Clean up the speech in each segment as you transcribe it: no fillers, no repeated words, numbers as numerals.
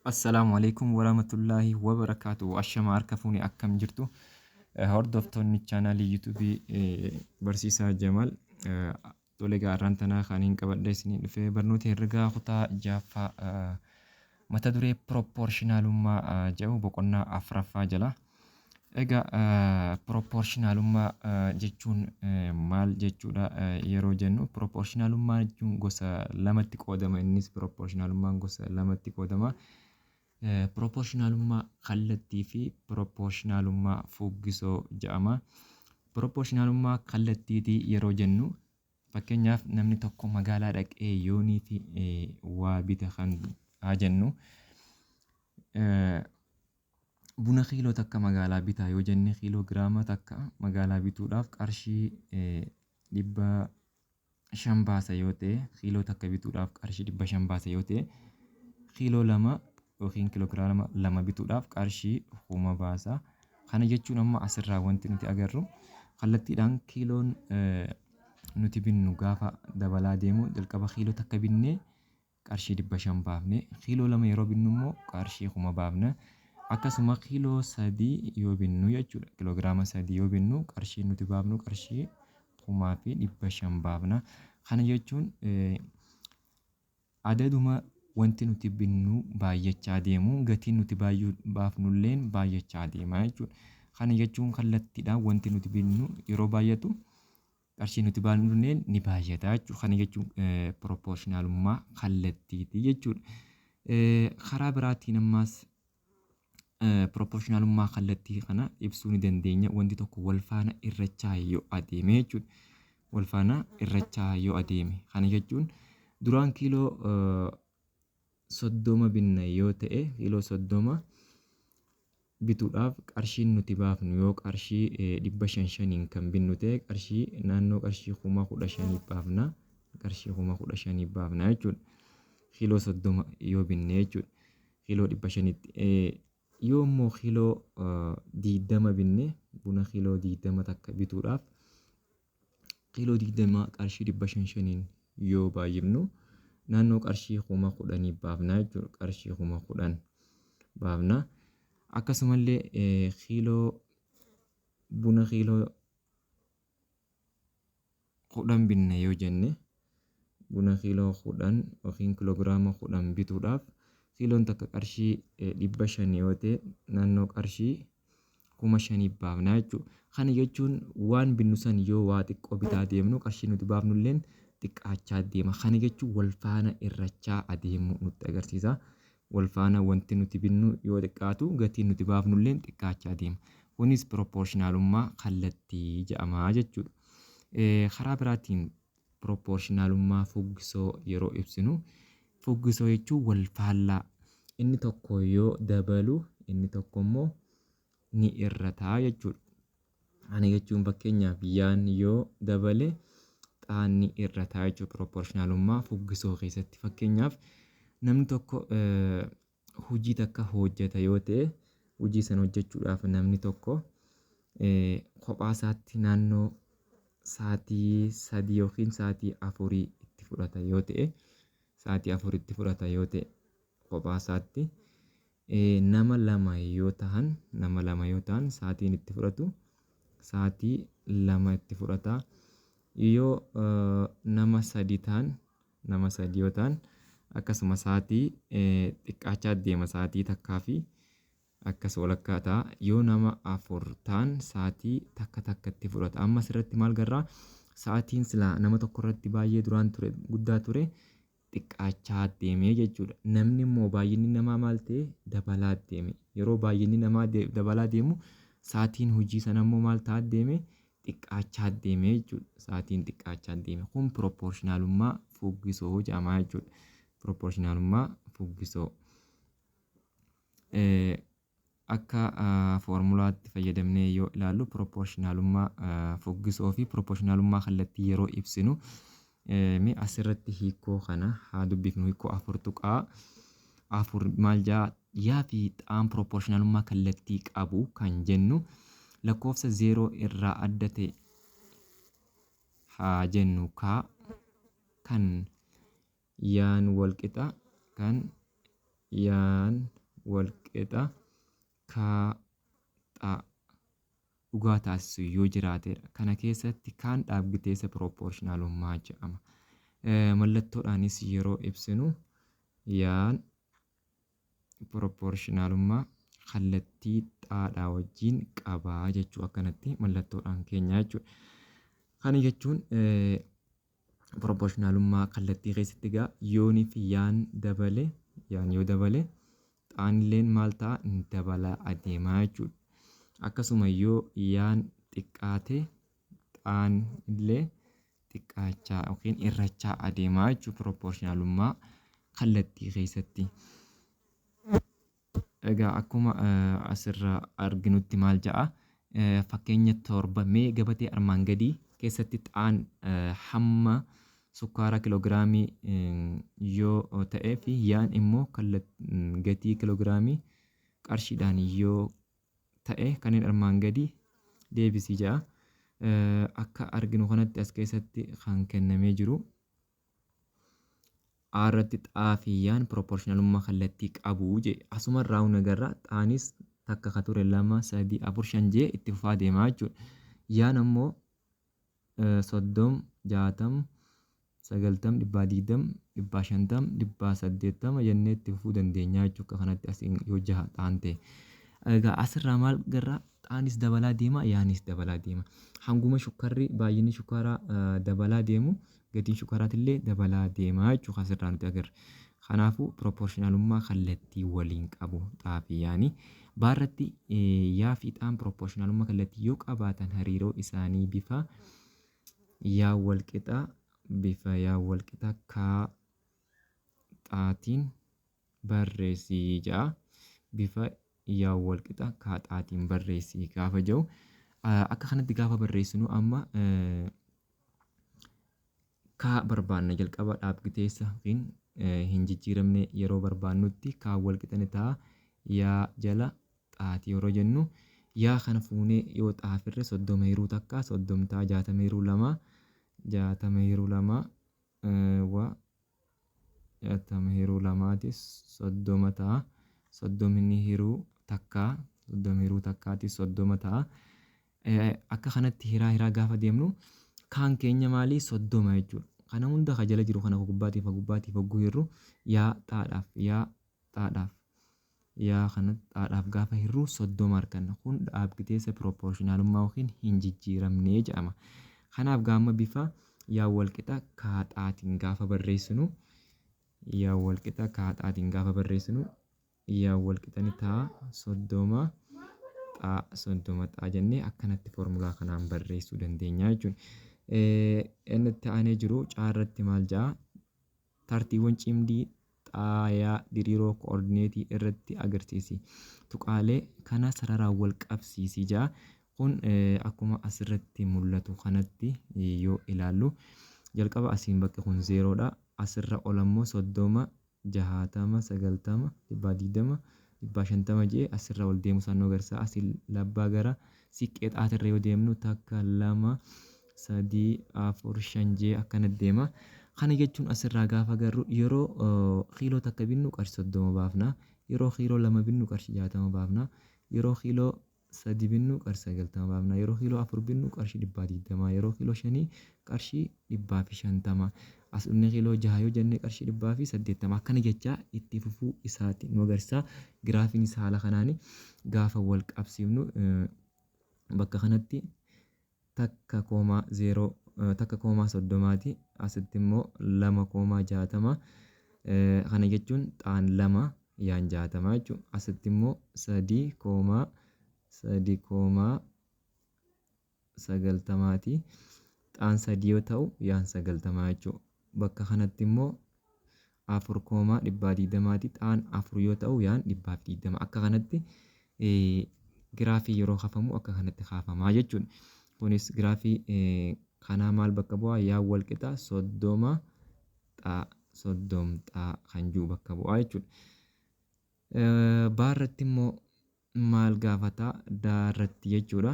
Assalaamu alaikum warahmatullaahi wabarakaatu. Ashama harka fuune, akkam jirtu? Hordoftoonni chaanaalii yuutuubii Barsiisaa Jamaal. Tole egaa, har'aan tanaa kan hin qabadhe isinii dhufee barnoota herregaa kutaa jaaffaa, mata duree piroopporshinaalummaa jedhu, boqonnaa afuraffaa jala. Egaa piroopporshinaalummaa jechuun maal jechuudha yeroo jennu, piroopporshinaalummaa jechuun gosa lamatti qoodama. Innis piroopporshinaalummaan gosa lamatti qoodama. Piroopporshinaalummaa kallattii fi piroopporshinaalummaa fuggisoo jedhama. Piroopporshinaalummaa kallattiitii yeroo jennu, fakkeenyaaf namni tokko magaalaa dhaqee yoonii fi waa bita kan haa jennu. Buna kiiloo 1 magaalaa bitaa yoo jenne, kiiloo giraama 1 magaalaa bituudhaaf qarshii 500 baasa yoo ta'e, kiiloo 1 bituudhaaf qarshii 500 baasa yoo ta'e, kiiloo 2 yookiin kiiloogiraama 2 bituudhaaf qarshii 1000 baasa. Kana jechuun amma asirraa wanti nuti agarru, kallattiidhaan kiiloon nuti binnu gaafa dabalaa deemu, jalqaba kiiloo 1 binnee qarshii 500 baafne, kiiloo 2 yeroo binnu immoo qarshii 1000 baafna. Akkasuma kiiloo 3 yoo binnu jechuudha. Kiiloogiraama 3 yoo binnu qarshii nuti baafnu qarshii 1500 baafna. Kana jechuun adaduma wanti nuti binnu baay'achaa deemu, gatiin nuti baafnulleen baay'achaa deema jechuudha. Kana jechuun kallattiidhaan wanti nuti binnu yeroo baay'atu qarshii nuti baafnulleen ni baay'ata jechuudha. Kana jechuun piroopporshinaalummaa kallattiiti jechuudha. Karaa biraatiin ammaas piroopporshinaalummaa kallattii kana ibsuu ni dandeenya. Wanti tokko wal faana irrachaa yoo adeeme jechuudha. Wal faana irrachaa yoo adeeme. Kana jechuun duraan kiiloo 30 binna yoo ta'e, kiiloo 30 bituudhaaf qarshiin nuti baafnu yoo qarshii 500 5n kan binnu ta'e, qarshii naannoo qarshii 15,000 baafna. Qarshii 15,000 baafna jechuudha. Kiiloo 30 yoo binne jechuudha. Kiiloo 500tti. Yoo immoo kiiloo 20 binne, buna kiiloo 20 takka bituudhaaf kiiloo 20 qarshii 500 5n yoo baay'ifnu, naannoo qarshii 10,000 baafna jechuudha. Qarshii 10,000 baafna. Akkasumallee kiiloo buna kiiloo 10 binna yoo jenne, buna kiiloo 10 yookiin kiiloogiraama 10 bituudhaaf kiiloon takka qarshii 500 yoo ta'e, naannoo qarshii 5,000 baafna jechuudha. Kana jechuun waan binnu san yoo waa xiqqoo bitaa deemnu, qarshii nuti baafnulleen xiqqaachaa deema. Kana jechuun wal faana irrachaa adeemuu nutti agarsiisa. Wal faana wanti nuti binnu yoo xiqqaatu, gatiin nuti baafnulleen xiqqaachaa deema. Kunis piroopporshinaalummaa kallattii jedhama jechuudha. Karaa biraatiin piroopporshinaalummaa fuggisoo yeroo ibsinu, fuggisoo jechuun wal faallaa, inni tokko yoo dabalu inni tokko immoo ni irrata jechuudha. Kana jechuun fakkeenyaaf yaan yoo dabale xaan ni irrata jechuudha piroopporshinaalummaa fuggisoo keessatti. Fakkeenyaaf namni tokko hojii takka hojjeta yoo ta'e, hojii sana hojjechuudhaaf namni tokko kophaa isaatti naannoo sa'aatii 3 yookiin sa'aatii 4 itti fudhata yoo ta'e, sa'aatii 4 itti fudhata yoo ta'e kophaa isaatti, nama lama yoo tahan, nama lama yoo ta'an sa'aatiin itti fudhatu sa'aatii 2 itti fudhata. Yoo nama sadi ta'an, nama sadi yoo ta'an akkasuma sa'aatii xiqqaachaa deema, sa'aatii takkaa fi akkas walakkaa ta'a. Yoo nama afur ta'an sa'aatii takka takka itti fudhata. Amma asirratti maal garraa? Sa'aatiin silaa nama tokko irratti baay'ee duraan ture guddaa ture, xiqqaachaa deemee jechuudha. Namni immoo baay'inni namaa maal ta'e? Dabalaa deeme. Yeroo baay'inni namaa dabalaa deemu, sa'aatiin hojii sana immoo maal ta'aa deeme? Xiqqaachaa deeme jechuudha. Sa'aatiin xiqqaachaa deeme. Kun piroopporshinaalummaa fuggisoo jedhama jechuudha. Piroopporshinaalummaa fuggisoo. Akka foormulaatti fayyadamnee yoo ilaallu, piroopporshinaalummaa fuggisoo fi piroopporshinaalummaa kallattii yeroo ibsinu, mee asirratti hiikoo kana haa dubbifnu. Hiikoo 4.4 maal jaa? Yaa fi xaan piroopporshinaalummaa kallattii qabu kan jennu, lakkoofsa 0 irraa adda ta'e haa jennu kaa, kan yaan wal qixa, kan yaan walqixa kaa xaa dhugaa taasisu yoo jiraatedha. Kana keessatti kaan dhaabgiteessa piroopporshinaalummaa jedhama. Mallattoodhaanis yeroo ibsinu yaan piroopporshinaalummaa kallattii xaadhaa wajjin qabaa jechuu akkanatti mallattoodhaan keenya jechuudha. Kana jechuun piroopporshinaalummaa kallattii keessatti egaa yoonii fi yaan dabale yaan yoo dabale xaanilleen maal ta'a dabalaa adeemaa jechuudha. Akkasuma yoo yaan xiqqaate xaan illee xiqqaachaa yookiin irrachaa adeemaa jechuudha piroopporshinaalummaa kallattii keessatti. Egaa akkuma asirraa arginutti maal jedha fakkeenya 7 mee gabatee armaan gadii keessatti xaan hamma sukkaaraa kiloogiraamii yoo ta'ee fi yaan immoo gatii kiloogiraamii qarshiidhaan yoo ta'e kanneen armaan gadii deebisii jedha. Akka arginu kanatti as keessatti kan kennamee jiru A irratti xaa fi yaan piroopporshinaalummaa kallattii qabu jedhe. Asuma irraa agarra xaanis takka ka ture 2 3 4 5 jee itti fufaa deemaa jechuudha. Yaan ammoo 30 60 90 120 150 180 jennee itti fufuu dandeenya jechuudha. Kanatti asiin yoo jaha xaan ta'e. Egaa asirraa maal garra xaanis dabalaa deema yaanis dabalaa deema. Hanguma shukkarri baay'inni shukkaaraa dabalaa deemu gatiin shukkaaraatillee dabalaa deema jechuudha asirraa nuti agarra. Kanaafuu piroopporshinaalummaa kallattii waliin qabu xaa fi yaani. Baarratti yaa fi xaan piroopporshinaalummaa kallattii yoo qabaatan hariiroo isaanii bifa yaa walqixa bifa yaa walqixa kaa xaatiin barreessii jedha. Bifa yaa walqixa kaa xaatiin barreessii gaafa jedhu akka kanatti gaafa barreessinu amma kaa barbaanna jalqaba dhaabgiteessa yookiin hin jijjiiramne yeroo barbaannutti kaa walqixa ni ta'a yaa jala xaatii yeroo jennu yaa kana fuunee yoo xaafirre 30 hiruu takka 30 ta'a 60 hiruu 2 60 hiruu 2 wa 60 hiruu 2 30 ta'a 30 hiruu takka 30 hiruu takkaati 30 ta'a. Akka kanatti hiraa hiraa gaafa deemnu kaan keenya maali 30 jechuudha. Kana hunda ka jala jiru kana gubbaatiif gubbaatiif hogguu hirru yaa xaadhaaf yaa xaadhaaf yaa kana xaadhaaf gaafa hirru 30 arganna. Kun dhaabgiteessa piroopporshinaalummaa yookiin hin jijjiiramne jedhama. Kanaaf gaama bifa yaa walqixa kaa xaatiin gaafa barreessinu yaa walqixa kaa xaatiin gaafa barreessinu yaa walqixa ni ta'a 30 xaa 30 xaa jennee akkanatti foormulaa kanaan barreessuu dandeenya jechuudha. Inni itti aanee jiru caarratti maal jedha? Tartiiwwan cimdii xaayaa diriiroo koordineetii irratti agarsiisi. Tuqaalee kana sararaan wal qabsiisi jedha. Kun akkuma asirratti mul'atu kanatti yoo ilaallu jalqaba asiin bakki kun 0dha. Asirra ol ammoo 30 60 90 120 150 jee asirra ol deemu isaan nu agarsiisa. Asiin labbaa gara siqqee xaatirra yoo deemnu takka 2 3 4 5 jee akkana deema. Kana jechuun asirraa gaafa agarru yeroo kiiloo takka binnu qarshii 30 baafna. Yeroo kiiloo 2 binnu qarshii 60 baafna. Yeroo kiiloo 3 binnu qarshii 90 baafna. Yeroo kiiloo 4 binnu qarshii 120. Yeroo kiiloo 5 qarshii 150. As dhufnee kiiloo 6 yoo jenne qarshii 180. Akkana jechaa itti fufuu isaati nu agarsiisa. Giraafiinis haala kanaan gaafa wal qabsiifnu bakka kanatti takka koomaa zeeroo takka koomaa soddomaati. Asitti immoo 2 koomaa 60. Kana jechuun xaan 2 yaan 60 jechuudha. Asitti immoo 3 koomaa 3 koomaa 90ti. Xaan 3 yoo ta'u yaan 90 jechuudha. Bakka kanatti immoo 4 koomaa 120ti. Xaan 4 yoo ta'u yaan 120. Akka kanatti giraafii yeroo kaafamu akka kanatti kaafamaa jechuudha. Kunis giraafii kanaa maal bakka bu'aa? Yaa walqixa 30 xaa 30 xaa kan jiru bakka bu'aa jechuudha. Baarratti immoo maal gaafata? Daarratti jechuudha.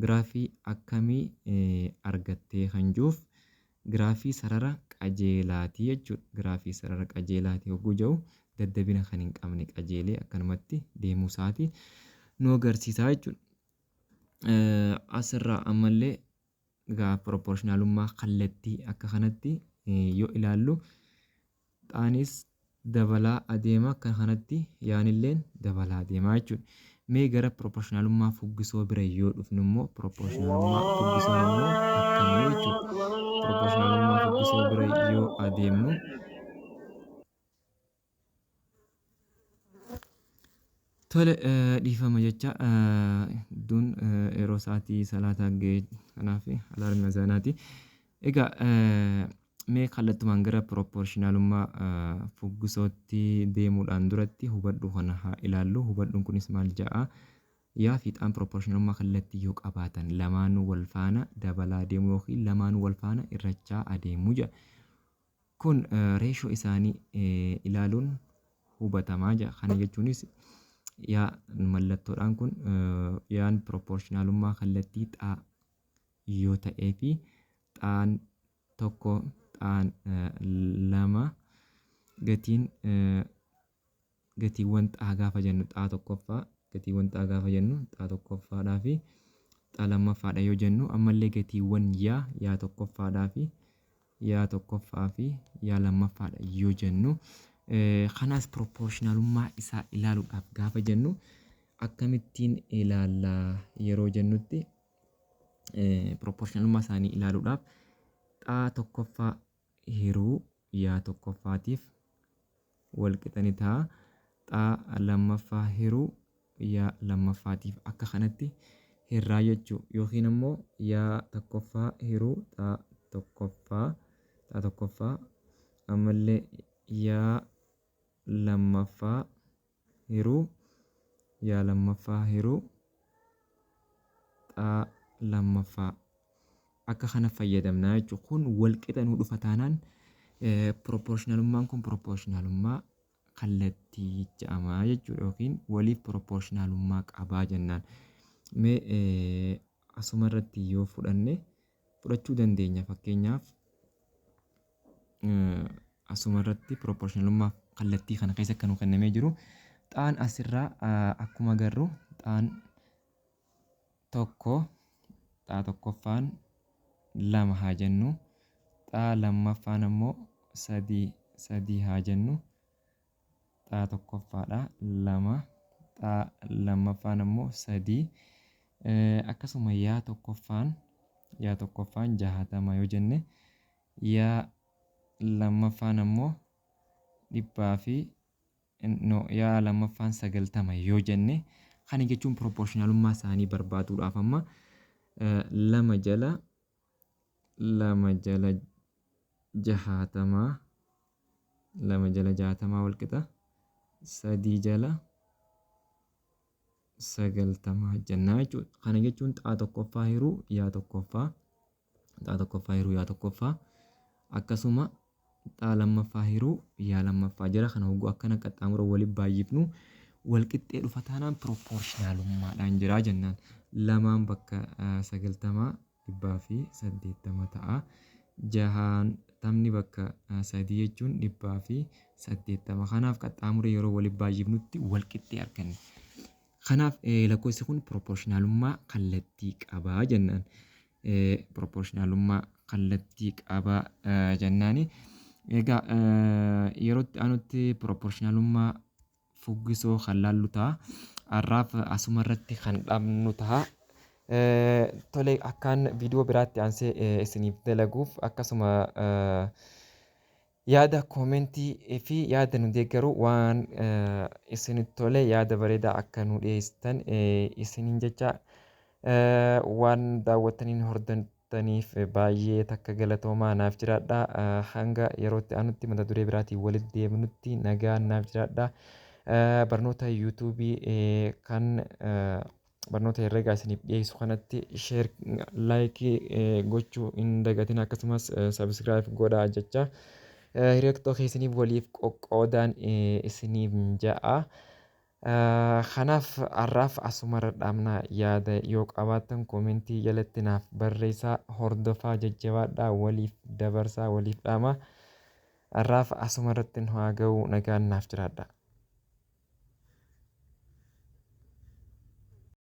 Giraafii akkamii argattee kan jiruuf Giraafii sarara qajeelaati jechuudha. Giraafii sarara qajeelaati hogguu jedhu daddabina kan hin qabne qajeelee akkanumatti deemuu isaati nu agarsiisa jechuudha. Asirraa ammallee egaa piroopporshinaalummaa kallattii akka kanatti yoo ilaallu xaanis dabalaa adeema akka kanatti yaanilleen dabalaa adeema jechuudha. Mee gara piroopporshinaalummaa fuggisoo bira yoo dhufnu immoo piroopporshinaalummaa fuggisoon immoo akkamii jechuudha. Piroopporshinaalummaa fuggisoo bira yoo adeemnu Tole dhiifama jecha iddoon yeroo sa'aatii salaataa ga'e kanaaf alaarmi azaanaati. Egaa mee kallattumaan gara piroopporshinaalummaa fuggisootti deemuudhaan duratti hubadhu kana haa ilaallu. Hubadhuun kunis maal ja'a? Yaa fiixaan piroopporshinaalummaa kallattii yoo qabaatan lamaanuu wal faana dabalaa deemu yookiin lamaanuu wal faana irrachaa adeemu jedha. Kun reeshoo isaanii ilaaluun hubatamaa jedha. Kana jechuunis yaa mallattoodhaan kun yaan piroopporshinaalummaa kallattii xaa yoo ta'ee fi xaan tokko xaan lama gatiin gatiiwwan xaa gaafa jennu xaa tokkoffaa gatiiwwan xaa gaafa jennu xaa tokkoffaadhaa fi xaa lammaffaadha yoo jennu ammallee gatiiwwan yaa yaa tokkoffaadhaa fi yaa tokkoffaa fi yaa lammaffaadha yoo jennu kanaas piroopporshinaalummaa isaa ilaaluudhaaf gaafa jennu akkamittiin ilaalla yeroo jennutti piroopporshinaalummaa isaanii ilaaluudhaaf xaa tokkoffaa hiruu yaa tokkoffaatiif walqixa ni ta'a. Xaa lammaffaa hiruu yaa lammaffaatiif akka kanatti hirraa jechuu yookiin immoo yaa tokkoffaa hiruu xaa tokkoffaa xaa tokkoffaa ammallee yaa lammaffaa hiruu yaa lammaffaa hiruu xaa lammaffaa akka kana fayyadamnaa jechuudha. Kun walqixa nuu dhufa taanaan piroopporshinaalummaan kun piroopporshinaalummaa kallattii jedhama jechuudha yookiin waliif piroopporshinaalummaa qabaa jennaan. Mee asuma irratti yoo fudhanne fudhachuu dandeenya fakkeenyaaf asuma irratti piroopporshinaalummaa kallattii kana keessa akka nu kennamee jiru xaan asirraa akkuma agarru xaan tokko xaa tokkoffaan lama haa jennu xaa lammaffaan ammoo sadii sadii haa jennu xaa tokkoffaadha lama xaa lammaffaan ammoo sadii akkasuma yaa tokkoffaan 60 yoo jenne yaa lammaffaan ammoo dhibbaa fi no yaa lammaffaan 90 yoo jenne kana jechuun piroopporshinaalummaa isaanii barbaaduudhaaf amma lama jala 60 lama jala 60 walqixa sadii jala 90 jennaa jechuudha. Kana jechuun xaa tokkoffaa hiruu yaa tokkoffaa xaa tokkoffaa hiruu yaa tokkoffaa akkasuma xaa lammaffaa hiruu yaa lammaffaa jira. Kana hogguu akkana qaxxaamura waliin baay'ifnu walqixxee dhufa taanaan piroopporshinaalummaadhaan jira jennaan. Lamaan bakka 90 180 ta'a. 60 bakka 3 jechuun 180. Kanaaf qaxxaamura yeroo waliin baay'ifnutti walqixxee arganna. Kanaaf lakkoofsi kun piroopporshinaalummaa kallattii qabaa jennaan. Piroopporshinaalummaa kallattii qabaa jennaani. Egaa yeroo itti aanutti piroopporshinaalummaa fuggisoo kan laallu ta'a. Har'aaf asuma irratti kan dhabnu ta'a. Tole akkaan viidiyoo biraatti aansee isiniif dalaguuf akkasuma yaada koomentii fi yaada nu deeggaru waan isinitti tole yaada bareedaa akka nu dhiyeessitan isiniin jecha waan daawwattaniin hordoftaniif baay'ee takka galatoomaa naaf jiraadha. Hanga yerootti aanutti mata duree biraatiin walitti deebinutti nagaan naaf jiraadha. Barnoota yuutuubii kan barnoota herreegaa isiniif dhiyeessu kanatti sheer laayikii gochuu hin dagatin akkasumas sabiskiraayib godhaa jecha hiriyoota keessaniif waliif qoqqoodaan isiniif ja'a. Kanaaf har'aaf asumarra dhaabnaa. Yaada yoo qabaattan koomentii jalatti naaf barreessaa, hordofaa, jajjabaadhaa, waliif dabarsaa, waliif dhaamaa. Har'aaf asumarratti nu haa ga'u, nagaan naaf jiraadha.